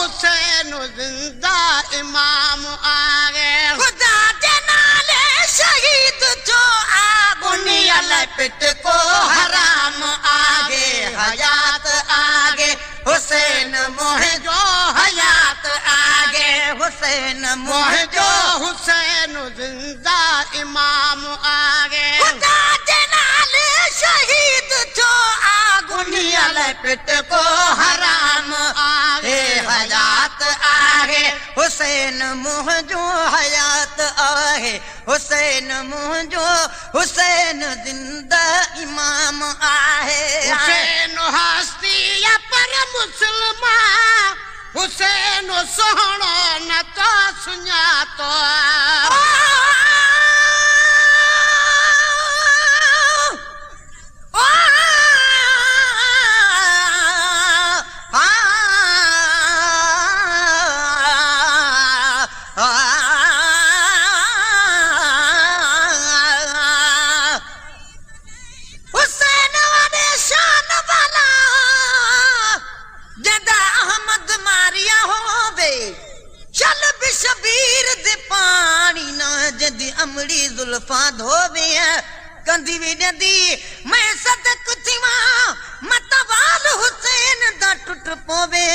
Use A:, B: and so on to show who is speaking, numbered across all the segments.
A: हुसैन ज़िंदा इमाम आहे।
B: ख़ुदा जे नाले शहीद थियो आ गुनिया लाइ पिट को हराम आहे। हयात आहे हुसैन मुंहिंजो, हयात आहे हुसैन मुंहिंजो,
A: हुसैन ज़िंदा इमाम आहे।
B: ख़ुदा जे नाले शहीद थियो आ गुनिया लाइ पिट को हराम आहे। हयात आहे हुसैन मुंहिंजो, हयात आहे हुसैन मुंहिंजो, हुसैन ज़िंदा इमाम आहे।
A: हुसैन हस्ती या पर मुसलमान, हुसैन सुहिणो न तो सुञातो।
B: हुसैन वाले शान वाला जदा अहमद मारिया होवे, चल बि शबीर दे पानी ना जदी अमड़ी जुल्फा धोवे। कंदी भी ॾींदी मैं सदक थिवां मतवाल हुसैन दा टुट पवे।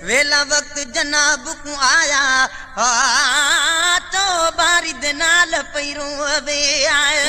B: वेला वक्त जनाब को आया तो बारी दे नाल पई रोवे।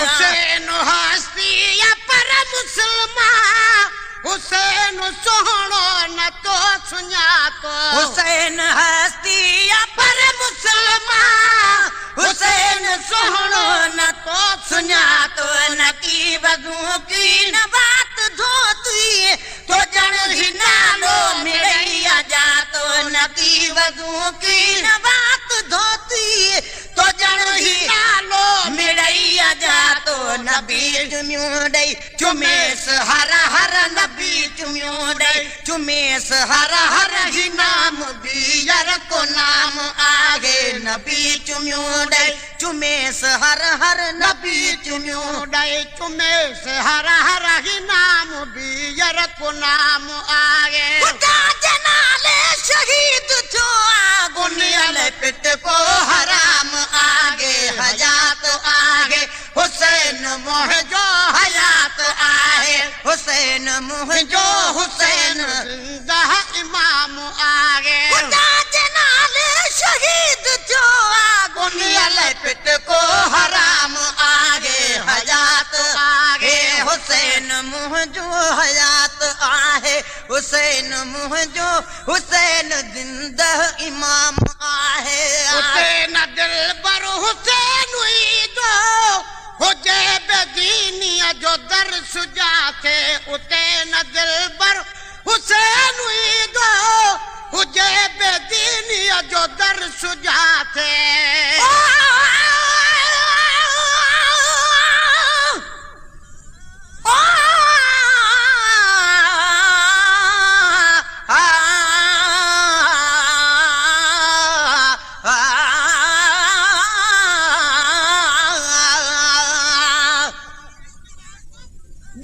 A: हुसैन हस्ती या पर मुसलमान, हुसैन सुहिणो न तो सुञातो।
B: हुसैन हस्ती या पर मुसलमान, हुसैन सुहिणो न तो सुञातो। न की वज़ू की न बात धोती तो जण ही नालो मिड़ैया जातो। न की वज़ू की न बात धोती तो जण ही नालो मिड़ैया जातो। नबी चुमियूं ॾेई चुमेस हर हर, नबी चुमियूं ॾेई चुमेस हर हर, ही नाम बीयर को नाम आहे। नबी चुमियूं ॾेई चुमेस हर हर, नबी चुमियूं
A: ॾेई चुमेस हर हर, ही नाम बीयर को नाम आहे।
B: ख़ुदा जे नाले शहीद थियो आ गुनिया लाइ पिट को हराम आहे। हयात आहे हुसैन मुंहिंजो, हयात आहे हुसैन मुंहिंजो, हुसैन
A: ज़िंदा इमाम आहे।
B: ख़ुदा जे नाले शहीद थियो आ गुनिया लाइ पिट को हराम आहे। हयात आहे हुसैन मुंहिंजो, हयात आहे हुसैन मुंहिंजो, हुसैन ज़िंदा इमाम आहे।
A: हुसैन दिलबर हुसैन ईदो हुजे बेदीनिया जो दर सुजाते। उते न दिलबर हुसैन ईदो हुजे बेदीनिया जो दर सुजाते।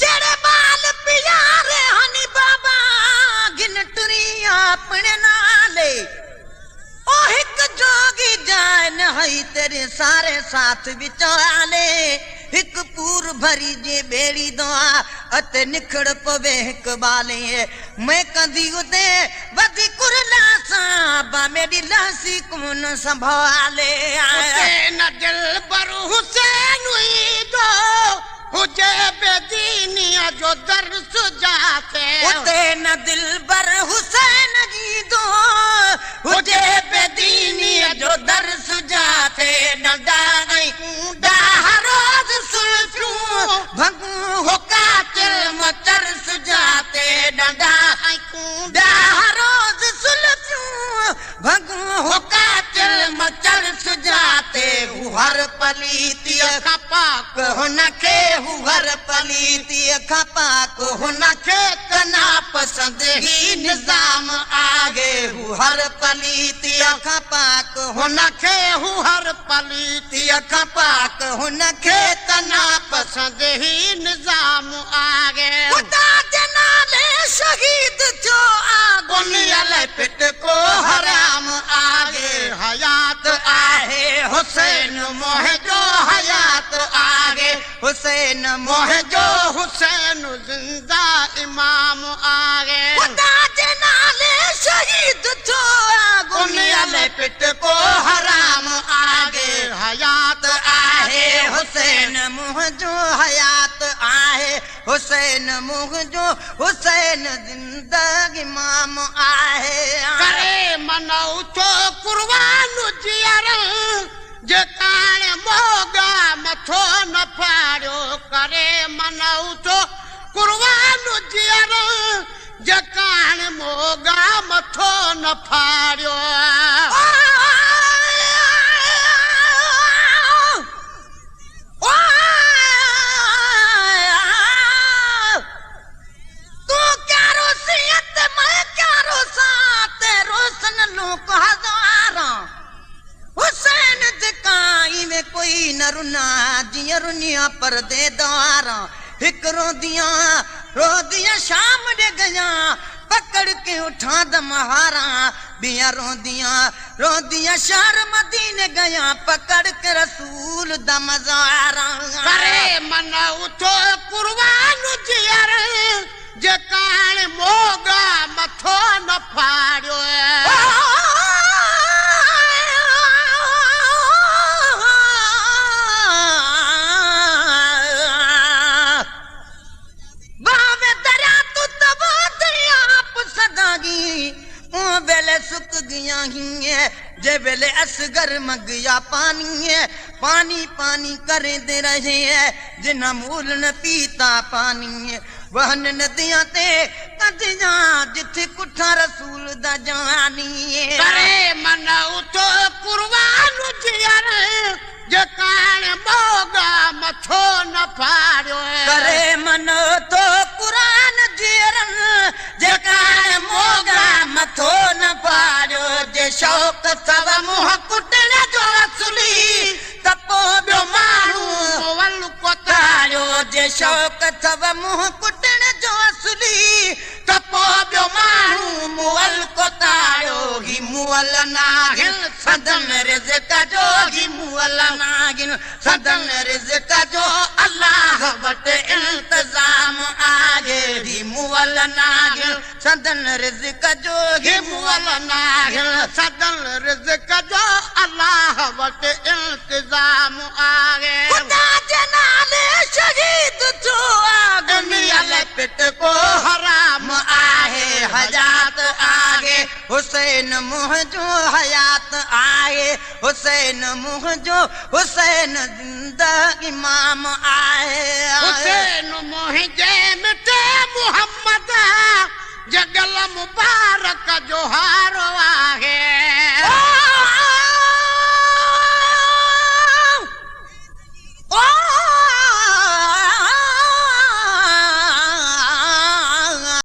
B: जड़े बाल प्यारे हनी बाबा गिनटरी अपने नाले, ओ हिक जोगी जाए न हई तेरे सारे साथ विचाले। हिक पूर भरी जे बेड़ी दुआ अते निखड़ पवे हिक बाले। मैं कंदी उते वधी कुरला सां मेरी लासी कोन संभाले।
A: हुसैन दिलबर हुसैन ईदो हुजे बेदीनिया जो दर सुजाते।
B: उते न दिलबर हुसैन ईदो हुजे बेदीनिया जो दर सुजाते। डंडा ऐं कूंडा हर रोज़ सुल्फियूं भंगूं हो कातिल मचर सुजाते। डंडा ऐं कूंडा हर रोज़ सुल्फियूं भंगूं हो कातिल मचर सुजाते। हू हर पलीतीअ खां पाक हुनखे, हू हर पलीतीअ खां पाक हुनखे, कना पसंद ही निज़ाम आहे। हू हर पलीतीअ खां पाक हुनखे,
A: हू हर पलीतीअ
B: खां पाक हुनखे, कना
A: पसंद ही निज़ाम आहे।
B: ख़ुदा जे नाले शहीद थियो आ गुनिया लाइ पिट को हराम।
A: हुसैन मुंहिंजो हयात आहे,
B: हुसैन
A: मुंहिंजो हुसैन ज़िंदा इमाम आहे।
B: ख़ुदा जे नाले शहीद थियो
A: दुनिया में पिट को हराम आहे, हयात
B: आहे हुसैन मुंहिंजो हयात आहे, हुसैन मुंहिंजो हुसैन ज़िंदा इमाम आहे।
A: करे मनऊ थो कुर्बान जीअर जे कान मोगा मथो न फाड़ियो, करे मनऊ थो कुर्बान जीअर जे कान मोगा मथो न फाड़ियो।
B: हुसैन जकाई में कोई न रुना जिया रुनिया परदे द्वारा, हिक रोदियां रोदियां शाम ॾे गया पकड़ के उठा दमहारा, बिया रोदियां रोदियां शहर मदीने गया पकड़ के रसूल दा मज़ारा।
A: करे मनऊ थो कुर्बान जीअर जे कान मोगा मथो न फाड़ियो।
B: वेले सुक गया ही है जे वेले असगर मंगया पानी है, पानी पानी करे दे रहे है जिन्ना मूल न पीता पानी है, वहन नदियां ते कदियां जिथे कुठा रसूल दा जानी है।
A: करे मनऊ थो कुर्बान जीअर जे कान मोगा मथो न फाड़ियो,
B: करे मनऊ थो कुरान जीअर जे कान मोगा मथो न फाड़ियो, जे शौक सव मुंह कुटण जो असली त पोइ ॿियो माण्हू
A: वल कोतारियो,
B: जे शौक अथव मुंह कुटण जो असली त पोइ ॿियो माण्हू मुअल कोतारियो, ही मुअल नाहिन सदन रिज़्क जो, ही मुअल नाहिन सदन रिज़्क जो अल्लाह वटि इंतज़ाम आहे, ही मुअल नाहिन सदन रिज़्क जो,
A: ही मुअल नाहिन सदन रिज़्क जो अल्लाह वटि इंतज़ाम आहे।
B: ख़ुदा जे नाले शहीद थियो
A: दुनिया में पिट को हराम
B: आहे, हयात आहे हुसैन मुंहिंजो हयात आहे, हुसैन मुंहिंजो हुसैन ज़िंदा इमाम आहे,
A: हुसैन मुंहिंजो